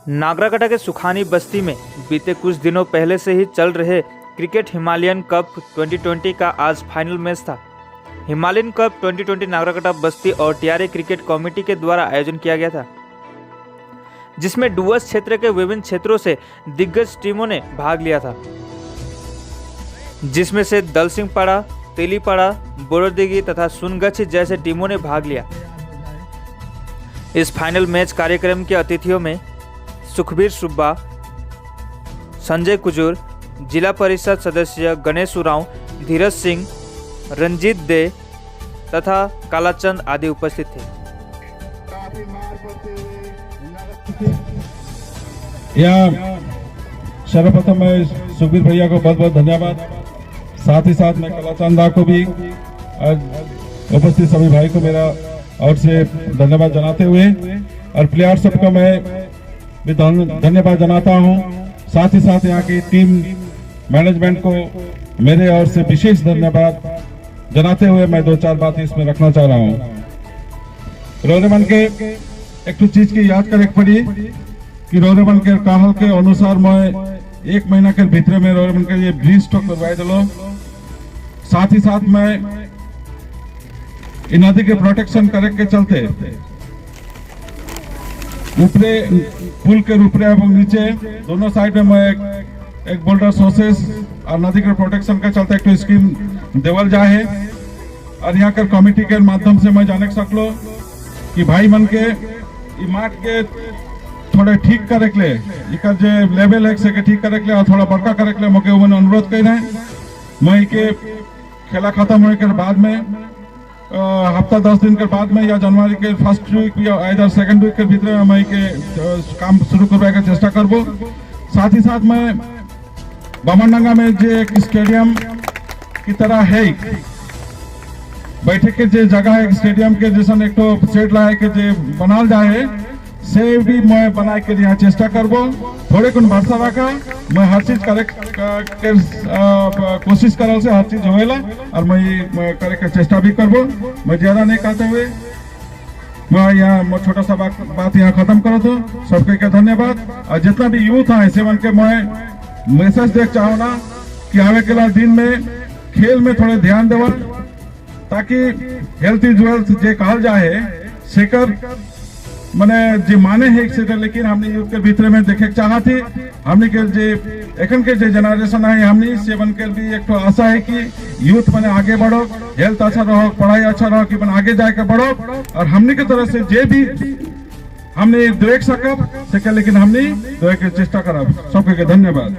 नागराकाटा के सुखानी बस्ती में बीते कुछ दिनों पहले से ही चल रहे क्रिकेट हिमालयन कप 2020 का आज फाइनल मैच था। हिमालयन कप 2020 नागराकाटा बस्ती और टीआरए क्रिकेट कमेटी के द्वारा आयोजन किया गया था, जिसमें डुअर्स क्षेत्र के विभिन्न क्षेत्रों से दिग्गज टीमों ने भाग लिया था, जिसमें से दलसिंहपाड़ा, तेलीपाड़ा, बोरोदिगी तथा सुनगछ जैसे टीमों ने भाग लिया। इस फाइनल मैच कार्यक्रम के अतिथियों में सुखबीर सुब्बा, संजय कुजूर, जिला परिषद सदस्य गणेश उरांव, धीरज सिंह, रंजीत दे तथा कालाचंद आदि उपस्थित थे। काफी मार पड़ते हुए। यहाँ सर्वप्रथम मैं सुखबीर भैया को बहुत बहुत धन्यवाद, साथ ही साथ मैं कलाचंद दा को भी और उपस्थित सभी भाई को मेरा और से धन्यवाद जनाते हुए और प्लेयर सबका मैं भी धन्यवाद जनाता हूँ। साथ ही साथ यहाँ की टीम मैनेजमेंट को मेरे ओर से विशेष धन्यवाद जनाते हुए मैं दो चार बात इसमें रखना चाह रहा हूँ। रोरेमन के एक तो चीज की याद करे पड़ी कि रोरेमन के कहल के अनुसार मैं एक महीना के भीतर में रोरेमन के ये ब्रिज तो करवाई दिलो। साथ ही साथ मैं इ नदी के प्रोटेक्शन करे के चलते ऊपरे पुल के ऊपरे एवं नीचे दोनों साइड में मैं एक बोल्डर सोर्सेस और नदी के प्रोटेक्शन के चलते एक स्कीम देवल जाए है। और यहाँ के कमेटी के माध्यम से मैं जाने सकलो कि भाई मन के इ माट के थोड़े ठीक करे के लिए, इकर जे लेवल है से के ठीक करे के लिए और थोड़ा बड़का करे के लिए मोके उन्होंने अनुरोध कर रहे हैं। मैं के खेला खत्म होने के बाद में हफ्ता 10 दिन के बाद में या जनवरी के फर्स्ट वीक या इधर सेकंड वीक के भीतर में मैं के काम शुरू करने के चेष्टा करबो। साथ ही साथ मैं बामनडंगा में जो एक स्टेडियम की तरह है, बैठे के जे जगह है, स्टेडियम के जैसन एक तो सेट लगा के जे बनाल जाए है, से भी मैं बनाए के यहाँ चेष्टा करबो। थोड़े कुन भरोसा रखा, मैं हर चीज करे के कोशिश करल से हर चीज होएला और मैं करे के चेष्टा भी करबो। मैं ज्यादा नहीं कहते हुए मैं यहाँ मैं छोटा सा बात यहाँ खत्म करो तो सबके के धन्यवाद। और जितना भी यूथ है सेवन के मैं मैसेज देख चाहो ना कि आवे के दिन में खेल में थोड़े ध्यान देवा, ताकि हेल्थ is wealth जे कहल जाए सेकर माने जे माने है सेटा, लेकिन हमने यूथ के भीतर में देखे चाहती हमने के जे एखन के जे जनरेशन है, हमने सेवन के भी एक तो आशा है कि यूथ माने आगे बढ़ो, हेल्थ अच्छा रहो, पढ़ाई अच्छा रहो, कि माने आगे जाके बढ़ो और हमने के तरफ से जे भी हमने देख सकब सके, लेकिन हमने देखे के चेष्टा करब। सबके के धन्यवाद।